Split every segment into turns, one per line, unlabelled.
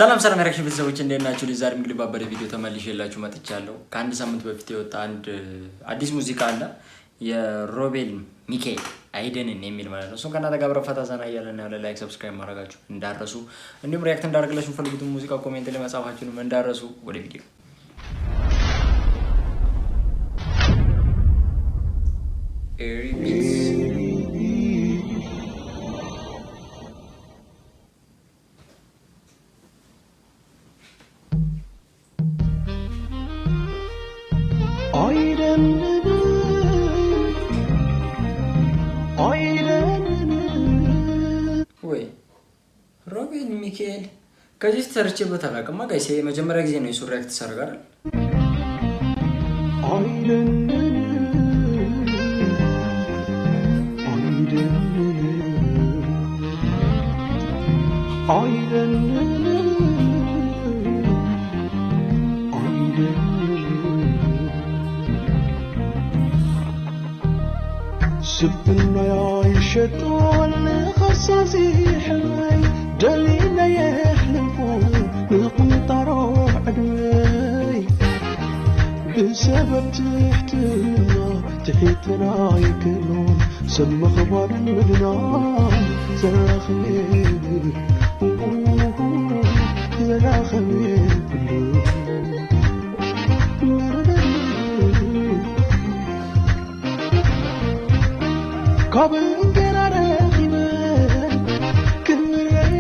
ሰላም ሰላም የ reaction ቤተሰቦች፣ እንዴት ናችሁ? ዛሬ እንግዲህ ባበደ ቪዲዮ ተመልሼላችሁ መጥቻለሁ። ከአንድ ሳምንት በፊት የወጣ አንድ አዲስ ሙዚቃ አለ፣ የሮቤል ሚካኤል አይደንን የሚል ማለት ነው። እሱን ከእናንተ ጋር አብረን ፈታ ዘና እያለን ያለ like፣ subscribe ማድረጋችሁ እንዳረሱ፣ እንዲሁም react እንዳደርግላችሁ የምፈልጉትን ሙዚቃ comment ላይ መጻፋችሁንም እንዳረሱ። ወደ ቪዲዮ። ኤሪ ቢትስ።
አይደንን አይደንን።
ወይ ሮቤል ሚካኤል ከዚህ ሰርቼበት አላውቅም። Guys፣ የመጀመሪያ ጊዜ ነው የሱ react ሳደርግ አይደል?
አይደንን አይደንን አይደንን አይደንን። ስብና ይሸጦል ኸሳሲ ሕልመይ ደሊና የሕልፉ ንቁንጣሮ ዕድመይ بسبب تحتنا تحتنا يكلون سم خبر مدنان زراخين زراخين. ካብ እንጀራ ረኺበ ክምረይ።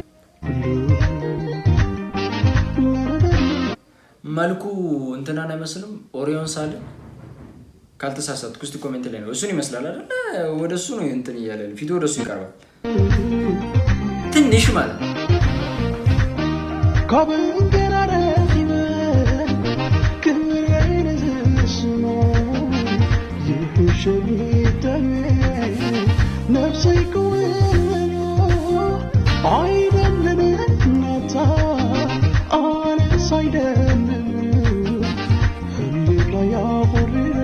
መልኩ እንትናን አይመስልም? ኦሪዮን ሳለ ካልተሳሳትኩ እስቲ comment ላይ ነው። እሱን ይመስላል አይደል? ወደ እሱ ነው እንትን እያለ ፊቱ ወደ እሱ ይቀርባል ትንሽ ማለት ነው።
ካብ እንጀራ ረኺበ ክምረይ ንዝስሞ ይሕሸኒ ነፍሰይ ክውንኖ ኣይደልን ነታ ኣነስ ኣይደልን ህሊና ያኹርረ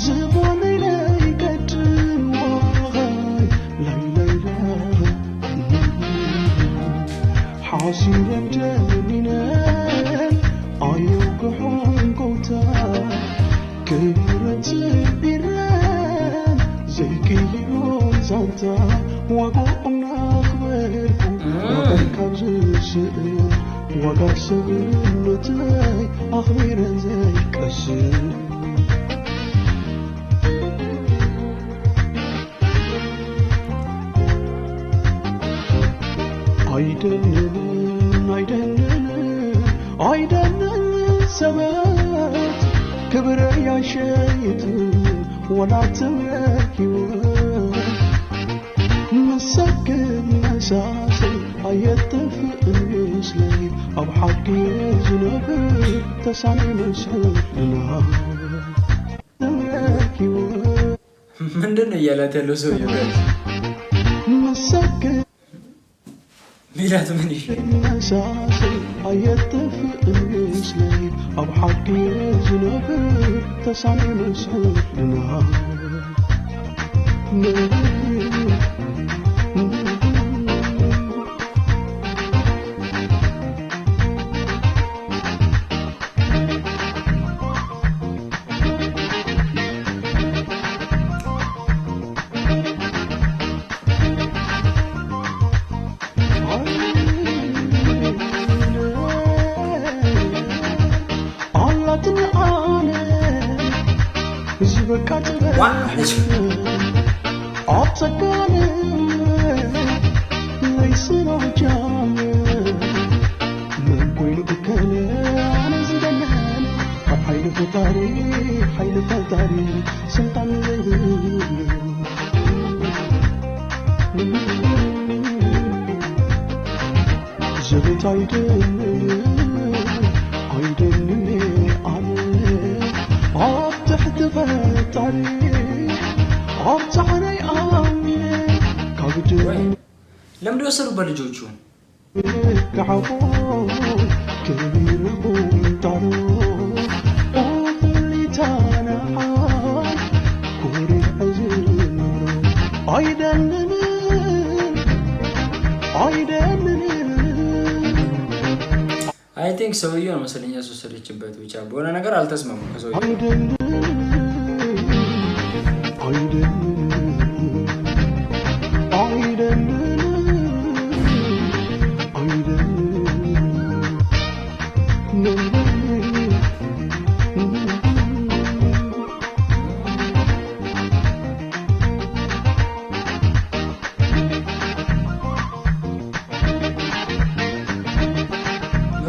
ዝኾነ ለይቀድም ዋይ ላይ ላይ ላይ ሓሲበን ደኒነን ኣየውግሑን ጎታ ክብረት ቢረን ዘይቅይሮን ዛንታ ዋጋኡና ክበርኩ ዋጋይ ካብ ዝስእን ዋጋ ሰብነተይ ኣኽቢረን ዘይቀስን። አይደንን አይደንን አይደንን ሰበት ክብረ ያሸይት ወላ ትምረ ሕይወት መሰግን መሳሰይ ኣየጥፍእን ምስለይ ኣብ ሓቂ ዝነብር ተሳኒ መስሕልና ትምረ ሕይወት።
ምንድን ነው እያላት ያለው ሰውዬው? Guys?
መሰግን
ሚላት ምን ይሽ
መሳሰይ ኣየጥፍእን ምስለይ ኣብ ሓቂ ዝነብር ተሳኒ መስሕልና። ኣላትን ኣነ ዝበካ
ዋ አለች።
ኣብ ፀጋነ ለይስኖጃም መን ኮይኑ እከለ ኣነ ዝደለን ካብ ሓይሊ ፈጣሪ ሓይሊ ፈጣሪ ስልጣን ዘይብሉ ዘበት ኣይደንን ኣይደንን ኣነ ኣብ ትሕቲ ፈጣሪ ኣብ ፃዕረይ ኣሚነ ካብ
ወይ ለምንድን የወሰዱበት ልጆቹ?
ድካዓቦ ክቢርኹም ጣሮ ኦኹሊታናሓይ ኩሪዕ ዝነብሮ ኣይደንን ኣይደንን።
think ሰውዬው ነው መሰለኝ ያስወሰደችበት። ብቻ በሆነ ነገር አልተስማሙም ከሰውዬው።
አይደንን አይደንን አይደንን አይደንን።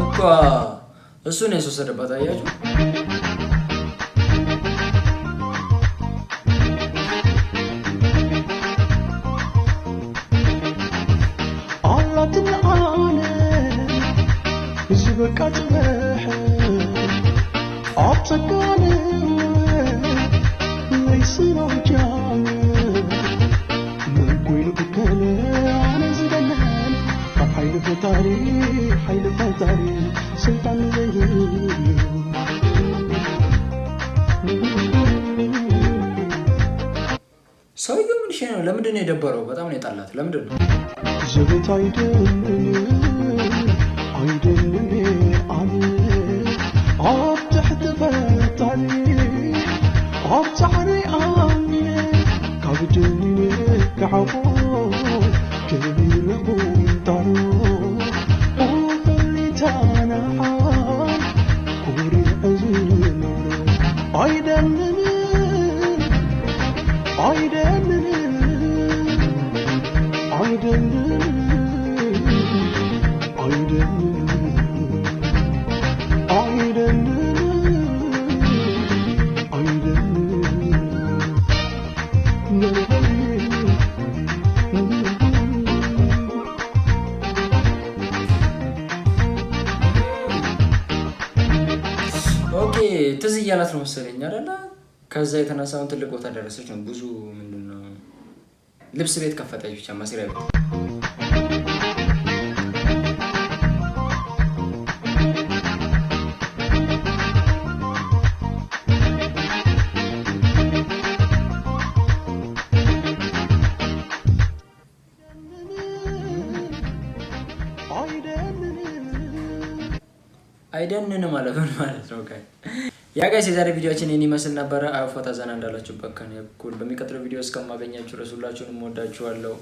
እኮ እሱ ነው ያስወሰደባት። አያችሁ።
ኣላትን ኣነ ዝበቃ ፅበሕ ኣብ ፀጋን ለይስኖጃ መን ኮይኑ እከለ ኣነ ዝደለን ካብ ሓይሊ ፈጣሪ፣ ሓይሊ ፈጣሪ ስልጣን ዘይብሉ።
ሰውዬው ምን ሽ ነው? ለምንድን ነው የደበረው? በጣም ነው የጣላት። ለምንድን ነው?
ዘበት ኣይደንን ኣይደንን ኣነ ኣብ ትሕቲ ፈጣሪ ኣብ ፃዕሪ ኣሚነ ካብ ጀኒነ ክዓቆ ከቢረ ቁንጣሮ ኦፈሊታናሓን ኮሪዕ ዝነብሮ። ኣይደንን ኣይደንን አይደንም አይደንም አይደንም አይደንም።
Okay ትዝ እያላት ነው መሰለኝ አይደለ? ከዛ የተነሳውን ትልቅ ቦታ ደረሰች ነው። ብዙ ምንድን ነው ልብስ ቤት ከፈተች፣ ብቻ መስሪያ ቤት። አይደንን ማለት ምን ማለት ነው? Okay yeah guys፣ የዛሬ ቪዲዮችን ይህን ይመስል ነበረ። አይ ፈታ ዘና እንዳላችሁበት ከኔ እኩል። በሚቀጥለው ቪዲዮ እስከማገኛችሁ ድረስ ሁላችሁንም እወዳችኋለሁ።